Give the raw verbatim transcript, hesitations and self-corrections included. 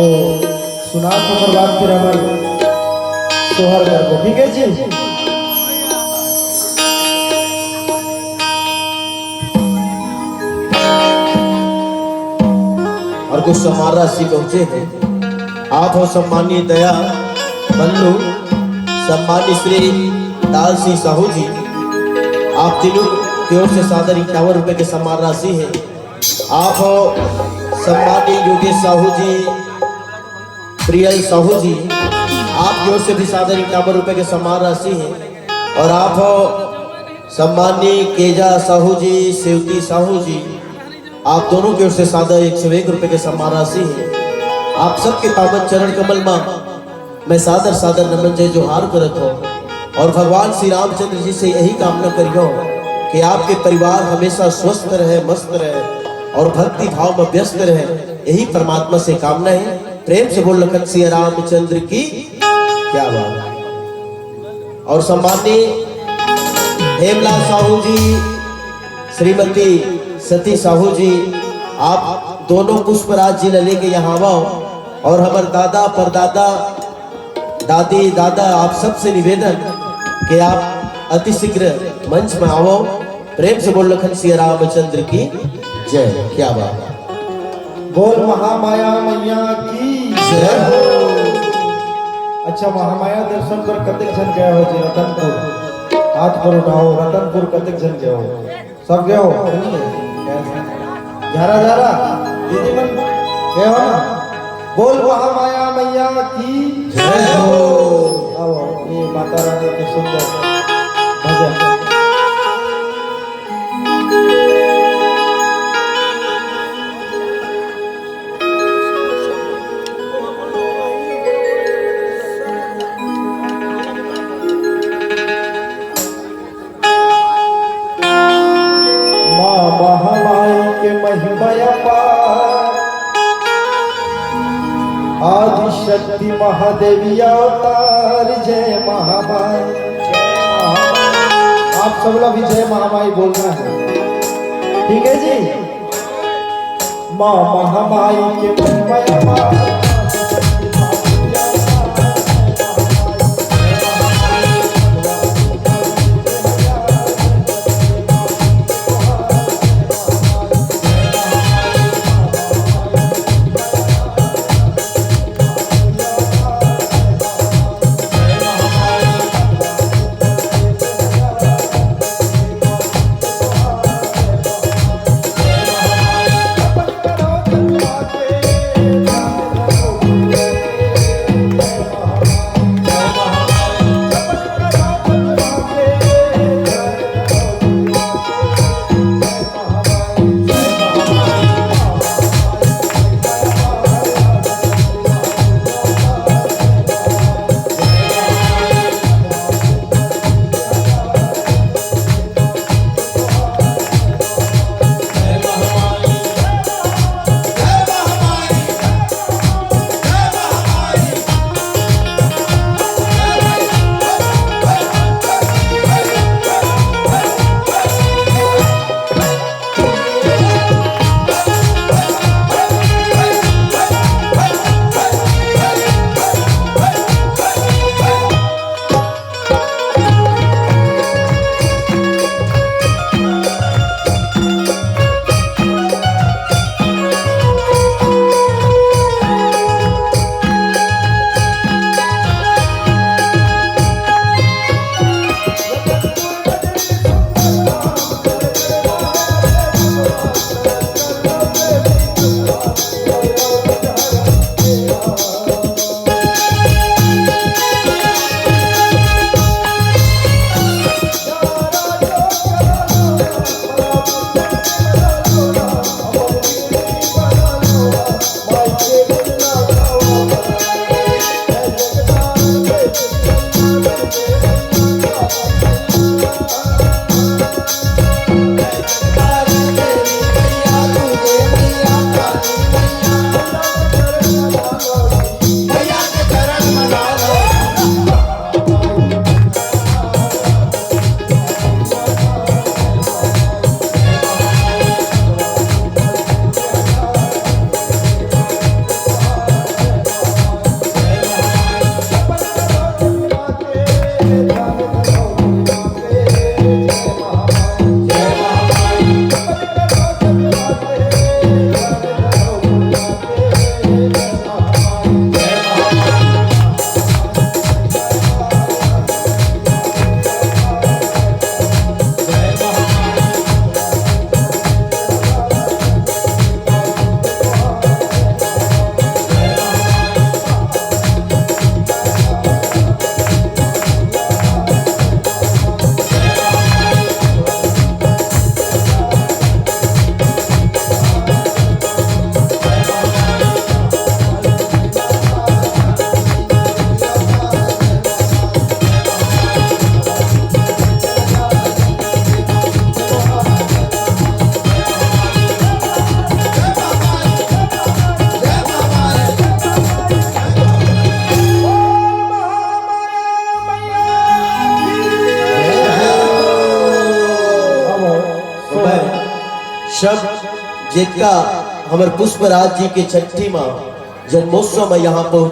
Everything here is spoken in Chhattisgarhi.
सुना तो ओकर बाद फिर हमन सोहर करबो, ठीक है जी। और कुछ सम्मान राशि पहुंचे हैं। आप हो सम्माननीय दया मल्लू, सम्माननीय श्री दाल सिंह साहू जी, आप तीनों की ओर से सादर इक्यावन रुपए के सम्मान राशि है। आप हो सम्माननीय योगेश साहू जी, प्रियल साहू जी, आपकी ओर से भी सादर इक्यावन रुपए के सम्मान राशि है। और आप हो सम्माननीय केजा साहू जी, सेवती साहू जी, आप दोनों की ओर से सादर एक सौ एक रुपए के सम्मान राशि है। आप सबके पावन चरण कमल मा मैं सादर सादर नमन जय जोहार करत हों और भगवान श्री रामचंद्र जी से यही कामना करियो कि आपके परिवार हमेशा स्वस्थ रहे, मस्त रहे और भक्ति भाव में व्यस्त रहे। यही परमात्मा से कामना है। प्रेम से बोल लखन सिया रामचंद्र की। क्या बात है। और सम्माननीय हेमला साहू जी, श्रीमती सती साहू जी, आप दोनों पुष्पराज जी ला लेके यहाँ आवो और हमर दादा परदादा, दादी दादा, आप सबसे निवेदन कि आप अति शीघ्र मंच में आवो। प्रेम से बोल लखन सिया रामचंद्र की जय। क्या बात है। बोल महामाया मैया की जय हो। अच्छा, महामाया दर्शन पर कतेक झन गए हो जी? रतनपुर, हाथ पर उठाओ। रतनपुर कतेक झन गए हो? सब गए हो? झारा झारा दीदी मन गए हो ना? बोल महामाया मैया की जय हो। आओ, ये माता रानी के सुंदर भजन। माँ महामाई के महिमा अपार, आदि शक्ति महादेवी अवतार। जय महामाई। आप सब लोग भी जय महामाई बोलना है, ठीक है जी? माँ महामाई के महिमा अपार। जब जेका हमर पुष्पराज जी के छट्ठी मा जन्मोत्सव में यहाँ पहुँचे।